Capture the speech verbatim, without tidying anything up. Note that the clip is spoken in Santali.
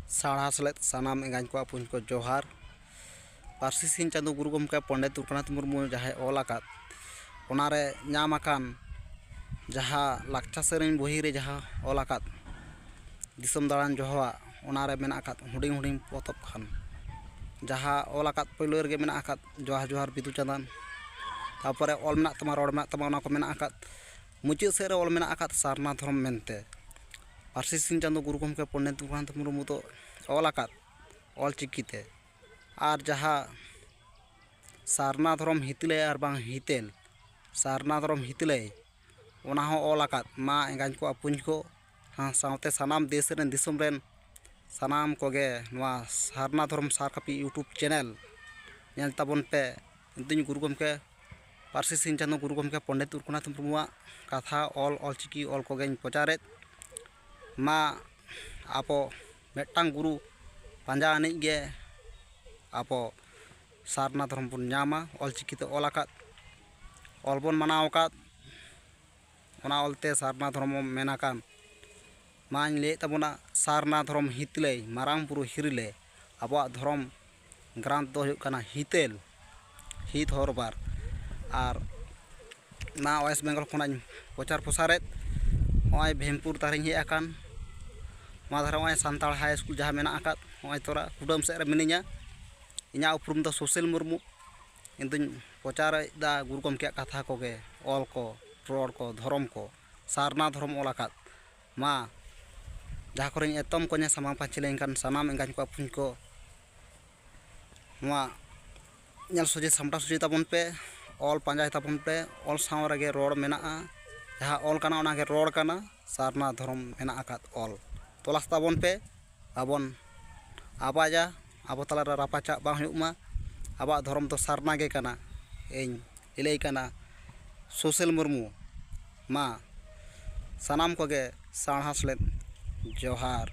ᱥᱟᱲᱦᱟ ᱥᱮᱞᱮᱫ ᱥᱟᱱᱟᱢ ᱮᱸᱜᱟᱧ ᱠᱚ ᱟᱹᱯᱩᱧ ᱠᱚ ᱡᱚᱦᱟᱨ᱾ ᱯᱟᱹᱨᱥᱤ ᱥᱤᱧ ᱪᱟᱸᱫᱳ ᱜᱩᱨᱩ ᱜᱚᱢᱠᱮ ᱯᱚᱱᱰᱤᱛ ᱨᱚᱜᱷᱩᱱᱟᱛᱷ ᱢᱩᱨᱢᱩ ᱡᱟᱦᱟᱸᱭ ᱚᱞ ᱟᱠᱟᱫ, ᱚᱱᱟᱨᱮ ᱧᱟᱢ ᱟᱠᱟᱱ ᱡᱟᱦᱟᱸ ᱞᱟᱠᱪᱟᱨ ᱥᱮᱨᱮᱧ ᱵᱚᱦᱤ ᱨᱮ ᱡᱟᱦᱟᱸ ᱚᱞ ᱟᱠᱟᱫ ᱫᱤᱥᱚᱢ ᱫᱟᱬᱟᱱ ᱡᱚᱦᱚᱣᱟᱜ, ᱚᱱᱟᱨᱮ ᱢᱮᱱᱟᱜ ᱟᱠᱟᱫ ᱦᱩᱰᱤᱧ ᱦᱩᱰᱤᱧ ᱯᱚᱛᱚᱵ ᱠᱷᱟᱱ, ᱡᱟᱦᱟᱸ ᱚᱞ ᱟᱠᱟᱫ ᱯᱳᱭᱞᱳ ᱨᱮᱜᱮ ᱢᱮᱱᱟᱜ ᱟᱠᱟᱫ ᱡᱚᱦᱟᱨ ᱡᱚᱦᱟᱨ ᱵᱤᱫᱩ ᱪᱟᱸᱫᱟᱱ, ᱛᱟᱨᱯᱚᱨᱮ ᱚᱞ ᱢᱮᱱᱟᱜ ᱛᱟᱢᱟ, ᱨᱚᱲ ᱢᱮᱱᱟᱜ ᱛᱟᱢᱟ, ᱚᱱᱟ ᱠᱚ ᱢᱮᱱᱟᱜ ᱟᱠᱟᱫ᱾ ᱢᱩᱪᱟᱹᱫ ᱥᱮᱫ ᱨᱮ ᱚᱞ ᱢᱮᱱᱟᱜ ᱟᱠᱟᱫ ᱥᱟᱨᱱᱟ ᱫᱷᱚᱨᱚᱢ ᱢᱮᱱᱛᱮ᱾ ᱯᱟᱹᱨᱥᱤ ᱥᱤᱧ ᱪᱟᱸᱫᱳ ᱜᱩᱨᱩ ᱜᱚᱢᱠᱮ ᱯᱚᱱᱰᱤᱛ ᱨᱚᱜᱷᱩᱱᱟᱛᱷ ᱢᱩᱨᱢᱩ ᱫᱚ ᱚᱞ ᱟᱠᱟᱫ ᱚᱞ ᱪᱤᱠᱤ ᱛᱮ᱾ ᱟᱨ ᱡᱟᱦᱟᱸ ᱥᱟᱨᱱᱟ ᱫᱷᱚᱨᱚᱢ ᱦᱤᱛᱟᱹᱞᱟᱹᱭ ᱟᱨ ᱵᱟᱝ ᱦᱤᱛᱮᱞ, ᱥᱟᱨᱱᱟ ᱫᱷᱚᱨᱚᱢ ᱦᱤᱛᱟᱹᱞᱟᱹᱭ, ᱚᱱᱟ ᱦᱚᱸ ᱚᱞ ᱟᱠᱟᱫ ᱢᱟ ᱮᱸᱜᱟᱧ ᱠᱚ ᱟᱹᱯᱩᱧ ᱠᱚ, ᱦᱟᱸ, ᱥᱟᱶᱛᱮ ᱥᱟᱱᱟᱢ ᱫᱮᱥ ᱨᱮᱱ ᱫᱤᱥᱚᱢ ᱨᱮᱱ ᱥᱟᱱᱟᱢ ᱠᱚᱜᱮ ᱱᱚᱣᱟ ᱥᱟᱨᱱᱟ ᱫᱷᱚᱨᱚᱢ ᱥᱟᱨ ᱠᱟᱹᱯᱤ YouTube channel ᱧᱮᱞ ᱛᱟᱵᱚᱱ ᱯᱮ᱾ ᱤᱧ ᱫᱩᱧ ᱜᱩᱨᱩ ᱜᱚᱢᱠᱮ, ᱯᱟᱹᱨᱥᱤ ᱥᱤᱧ ᱪᱟᱸᱫᱳ ᱜᱩᱨᱩ ᱜᱚᱢᱠᱮ ᱯᱚᱱᱰᱤᱛ ᱨᱚᱜᱷᱩᱱᱟᱛᱷ ᱢᱩᱨᱢᱩᱣᱟᱜ ᱠᱟᱛᱷᱟ ᱚᱞ, ᱚᱞ ᱪᱤᱠᱤ ᱚᱞ ᱠᱚᱜᱮᱧ ᱯᱨᱚᱪᱟᱨᱮᱫ᱾ ᱢᱟ ᱟᱵᱚ ᱢᱤᱫᱴᱟᱝ ᱜᱩᱨᱩ ᱯᱟᱸᱡᱟ ᱟᱹᱱᱤᱡ ᱜᱮ ᱟᱵᱚ ᱥᱟᱨᱱᱟ ᱫᱷᱚᱨᱚᱢ ᱵᱚᱱ ᱧᱟᱢᱟ᱾ ᱚᱞ ᱪᱤᱠᱤ ᱛᱮ ᱚᱞ ᱟᱠᱟᱫ, ᱚᱞ ᱵᱚᱱ ᱢᱟᱱᱟᱣ ᱟᱠᱟᱫ, ᱚᱱᱟ ᱚᱞᱛᱮ ᱥᱟᱨᱱᱟ ᱫᱷᱚᱨᱚᱢ ᱢᱮᱱ ᱟᱠᱟᱱ᱾ ᱢᱟᱧ ᱞᱟᱹᱭᱮᱫ ᱛᱟᱵᱚᱱᱟ, ᱥᱟᱨᱱᱟ ᱫᱷᱚᱨᱚᱢ ᱦᱤᱛᱞᱟᱹᱭ, ᱢᱟᱨᱟᱝ ᱵᱩᱨᱩ ᱦᱤᱨᱤᱞᱮ᱾ ᱟᱵᱚᱣᱟᱜ ᱫᱷᱚᱨᱚᱢ ᱜᱨᱟᱱᱛ ᱫᱚ ᱦᱩᱭᱩᱜ ᱠᱟᱱᱟ ᱦᱤᱛᱮᱞ, ᱦᱤᱛ ᱦᱚᱨ ᱵᱟᱨ᱾ ᱟᱨ ᱱᱟ ᱳᱭᱮᱥᱴ ᱵᱮᱝᱜᱚᱞ ᱠᱷᱚᱱᱟᱜ ᱤᱧ ᱯᱨᱚᱪᱟᱨ ᱯᱨᱚᱥᱟᱨᱮᱫ᱾ ᱱᱚᱜᱼᱚᱭ ᱵᱷᱤᱢᱯᱩᱨ ᱫᱷᱟᱨᱮᱧ ᱦᱮᱡ ᱟᱠᱟᱱ᱾ ᱱᱚᱣᱟ ᱫᱷᱟᱨᱮ ᱱᱚᱜᱼᱚᱭ ᱥᱟᱱᱛᱟᱲ ᱦᱟᱭ ᱥᱠᱩᱞ ᱡᱟᱦᱟᱸ ᱢᱮᱱᱟᱜ ᱟᱠᱟᱫ, ᱱᱚᱜᱼᱚᱭ ᱛᱚᱨᱟ ᱠᱩᱰᱟᱹᱢ ᱥᱮᱫ ᱨᱮ ᱢᱤᱱᱟᱹᱧᱟ᱾ ᱤᱧᱟᱹᱜ ᱩᱯᱨᱩᱢ ᱫᱚ ᱥᱩᱥᱤᱞ ᱢᱩᱨᱢᱩ᱾ ᱤᱧ ᱫᱩᱧ ᱯᱨᱚᱪᱟᱨᱮᱫᱟ ᱜᱩᱨᱩ ᱜᱚᱢᱠᱮᱭᱟᱜ ᱠᱟᱛᱷᱟ ᱠᱚᱜᱮ, ᱚᱞ ᱠᱚ, ᱨᱚᱲ ᱠᱚ, ᱫᱷᱚᱨᱚᱢ ᱠᱚ, ᱥᱟᱨᱱᱟ ᱫᱷᱚᱨᱚᱢ ᱚᱞ ᱟᱠᱟᱫ᱾ ᱢᱟ ᱡᱟᱦᱟᱸ ᱠᱚᱨᱮᱧ ᱮᱛᱚᱢ ᱠᱚᱧᱮ ᱥᱟᱢᱟᱝ ᱯᱟᱹᱧᱪᱷᱤ ᱞᱮᱱᱠᱷᱟᱱ ᱥᱟᱱᱟᱢ ᱮᱸᱜᱟᱧ ᱠᱚ ᱟᱹᱯᱩᱧ ᱠᱚ, ᱱᱚᱣᱟ ᱧᱮᱞ ᱥᱚᱡᱷᱮ ᱥᱟᱢᱴᱟᱣ ᱥᱚᱡᱷᱮ ᱛᱟᱵᱚᱱ ᱯᱮ, ᱚᱞ ᱯᱟᱸᱡᱟᱭ ᱛᱟᱵᱚᱱ ᱯᱮ᱾ ᱚᱞ ᱥᱟᱶ ᱨᱮᱜᱮ ᱨᱚᱲ ᱢᱮᱱᱟᱜᱼᱟ᱾ ᱡᱟᱦᱟᱸ ᱚᱞ ᱠᱟᱱᱟ ᱚᱱᱟᱜᱮ ᱨᱚᱲ ᱠᱟᱱᱟ᱾ ᱥᱟᱨᱱᱟ ᱫᱷᱚᱨᱚᱢ ᱢᱮᱱᱟᱜ ᱟᱠᱟᱫ ᱚᱞ ᱛᱚᱞᱟᱥ ᱛᱟᱵᱚᱱ ᱯᱮ᱾ ᱟᱵᱚᱱ ᱟᱵᱟᱡᱟ, ᱟᱵᱚ ᱛᱟᱞᱟᱨᱮ ᱨᱟᱯᱟᱪᱟᱜ ᱵᱟᱝ ᱦᱩᱭᱩᱜ ᱢᱟ᱾ ᱟᱵᱚᱣᱟᱜ ᱫᱷᱚᱨᱚᱢ ᱫᱚ ᱥᱟᱨᱱᱟ ᱜᱮ ᱠᱟᱱᱟ᱾ ᱤᱧ ᱞᱟᱹᱞᱟᱹᱭ ᱠᱟᱱᱟ ᱥᱩᱥᱤᱞ ᱢᱩᱨᱢᱩ᱾ ᱢᱟ ᱥᱟᱱᱟᱢ ᱠᱚᱜᱮ ᱥᱟᱨᱦᱟᱣ ᱥᱮᱞᱮᱫ ᱡᱚᱦᱟᱨ᱾